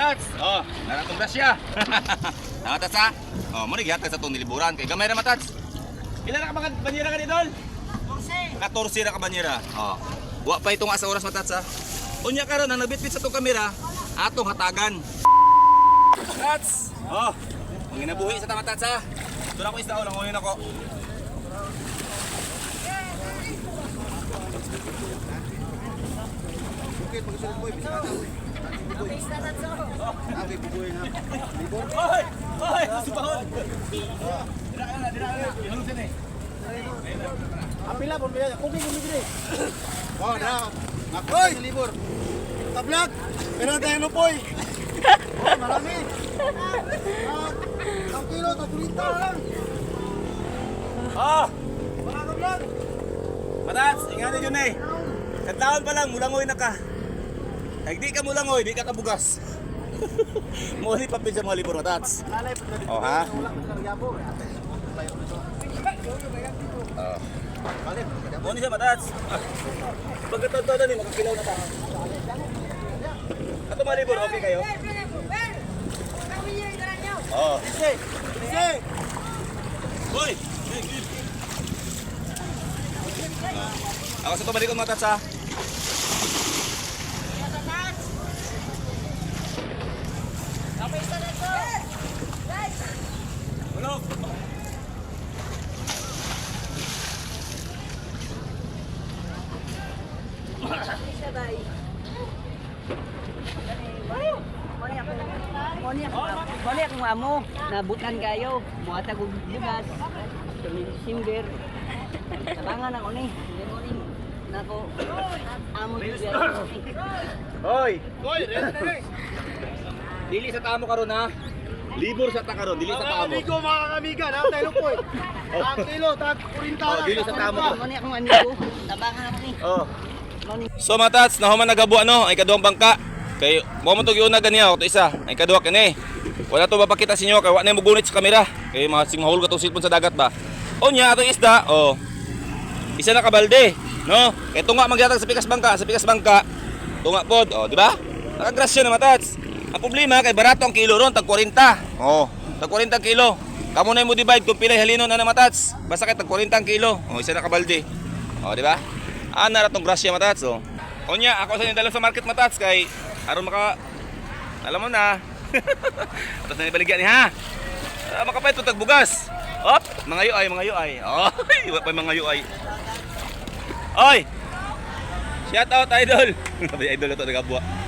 Tats! Oh, naratong grasya. Tama, Tats, ha? Oh, mo ni gihatag sa itong niliburan. Kay gamay ra Tats. Ilan na ka mga banyera ka ni Idol? 14. 14 ra ka banyera. Oh. Wa pa itong asa oras, Matats, ha? Unya karon ang nagbitbit sa itong kamera, atong hatagan. Tats! Oh, manginabuhi sa tama, Tats, ha? Doon ako isda, oh, langoyon ako. Hoy! Hoy! Supahon! Dira ka na, dira ka na. Ihulog siya na eh. Apila po biya. Kugi kugi. Oh, na. Hoy! Libor. Tablak. Pero tayo lupoy. Oh, marami. Ah, ang kilo, tag lang. Oh! Mga tablak. Matats, ingatan yun eh. Kantaon pa lang, mulangoy na ka. Ay, di ka mulangoy, di ka kabugas. Muli pa sa mga libro, Matats. Lalay po Oh, ha? Wala ko sa yabo. Oh. Muna siya, Matats. Pagkatawad ni makakilaw na ta. Ato mga libro, okay kayo? Oh. Sige. Sige. Hoy! Ako sa tumalikod, Matats, ha? Ulog! Muna akong amo, nabutan kayo, muhatag og bugas, simber. Tabangan ako ni, hindi mo ni nako amo jud ni. Hoy! Hoy, ready na rin. Dili sa tamo karon ha. Libur sa ta karon, dili sa Mga tamo. amigo, mga kamiga, na tayo lupoy. Ang kilo, tag 40 Oh, lang. dili sa tamo. Muna akong amigo, tabangan ako ni. Oh. Mao ni So matats, nahuman nagabuan no, ay kaduhang bangka. Kay mo man to giuna ganiya to isa, ay kaduha kini. Wala to mapakita sa inyo kay wa na mo gunit sa kamera. Kay mga sing mahulog atong cellphone sa dagat ba. Unya atong isda, oh. Isa na kabalde, no? Kay tunga magyatag sa pikas bangka, sa pikas bangka. Tunga pod, oh, di ba? Nakagrasya na matats. Ang problema kay barato ang kilo ron, tag 40. Oh, tag 40 ang kilo. Kamo na mo divide kung pilay halinon na na matats. Basta kay tag 40 ang kilo. Oh, isa na kabalde. Oh, di ba? Ana ra tong grasya matats, oh. Unya, ako sa inyo sa market matats kay aron maka alam mo na. Atos na ibaligya ni ha. Ah, makapait tag bugas. Op, mga yuay, mga yuay. Oh, wa pa mga yuay. Oy. Shout out idol. Sabi idol na to nagabuwa.